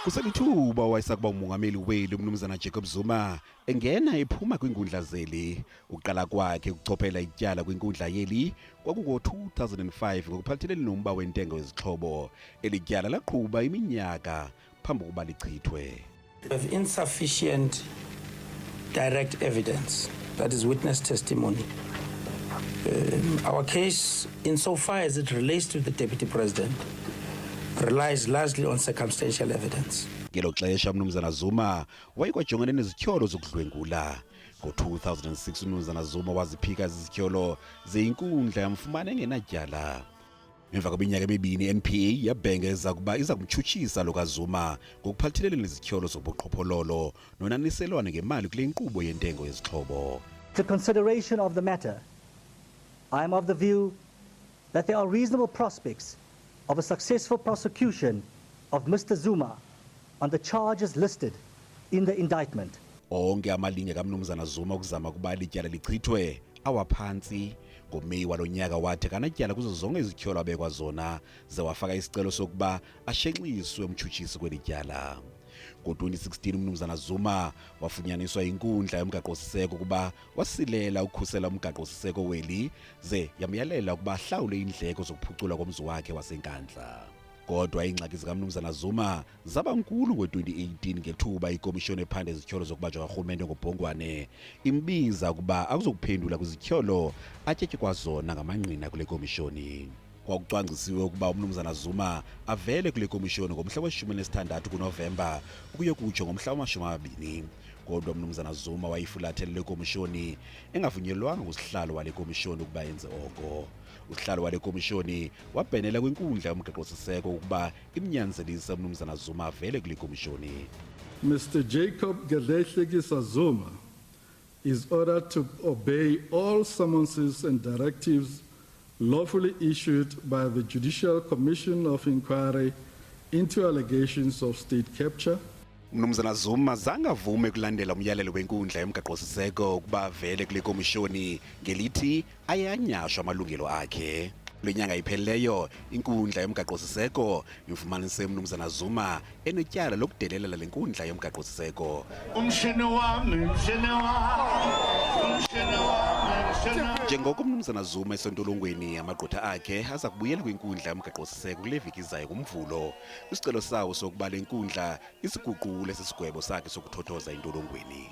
Kuselithuba wayesakuba umongameli weli umnumzana Jacob Zuma engena ephuma kwiinkundla zeli. Ukuqala kwakhe ukuchophela ityala kwinkundla yeli kwakungo-2005 ngokuphathelele nomba wentengo yezixhobo. Eli tyala laqhuba iminyaka phambi kokuba lichithwe. We have insufficient direct evidence, that is witness testimony. Our case, insofar as it relates to the deputy president, relies largely on circumstantial evidence. Ngelo xesha umnumzana Zuma wayekwajongene nezityholo zokudlwengula. Ngo-2006 umnumzana Zuma waziphika ezi zityholo ze inkundla yamfumana engenatyala. Emva kweminyaka emibini i-NPA yabhengeza ukuba iza kumtshutshisa lo kaZuma ngokuphathelele nezityholo zobuqhophololo nonaniselwano ngemali kule nkqubo yentengo yezixhobo. The consideration of the matter, I am of the view that there are reasonable prospects of a successful prosecution of Mr. Zuma on the charges listed in the indictment. Onke amalinge kamnumzana Zuma ukuzama ukuba lityala lichithwe awaphantsi. NgoMeyi walo nyaka wathi akanatyala kuzo zonke izityholo abekwa zona ze wafaka isicelo sokuba ashenxiswe umtshutshisi kweli tyala. Ngo-2016 umnumzana Zuma wafunyaniswa yinkundla yomgaqosiseko ukuba wasilela ukukhusela umgaqosiseko weli ze yamyalela ukuba ahlawule iindleko zokuphuculwa komzi wakhe waseNkandla. Kodwa iingxaki zikamnumzana Zuma zaba nkulu ngo-2018 ngethuba ikomishoni ephanda izityholo zokubanjwa karhulumente ngobhongwane imbiza ukuba akuzokuphendula kwizityholo atyetyekwa zona ngamangqina kule komishoni. Kwakucwangcisiwe ukuba umnumzana Zuma avele kule komishoni ngomhla we-16 kuNovemba ukuyokutsho ngomhla wama-20. Kodwa umnumzana Zuma wayifulathele le komishoni engavunyelwanga ngusihlalo wale komishoni ukuba enze oko. Usihlalo wale komishoni wabhenela kwinkundla yomgaqosiseko ukuba imnyanzelise umnumzana Zuma avele kule komishoni. Mr. Jacob Gedleyihlekisa Zuma is ordered to obey all summonses and directives lawfully issued by the Judicial Commission of Inquiry into allegations of state capture. Umnumzana Zuma zange avume kulandela umyalelo wenkundla yomgaqosiseko ukuba avele kule komishoni ngelithi ayanyashwa amalungelo akhe. Kule nyanga iphelileyo inkundla yomgaqosiseko imfumanise umnumzana Zuma enetyala lokudelela le nkundla yomgaqosiseko. Umshini wami, umshini wami, umshini wami, umshini wami. Njengoko umnumzana Zuma esentolongweni, amagqwetha akhe aza kubuyela kwinkundla yomgaqosiseko kule veki izayo kuMvulo kwisicelo sawo sokuba le nkundla isiguqule esi sigwebo sakhe sokuthothoza entolongweni.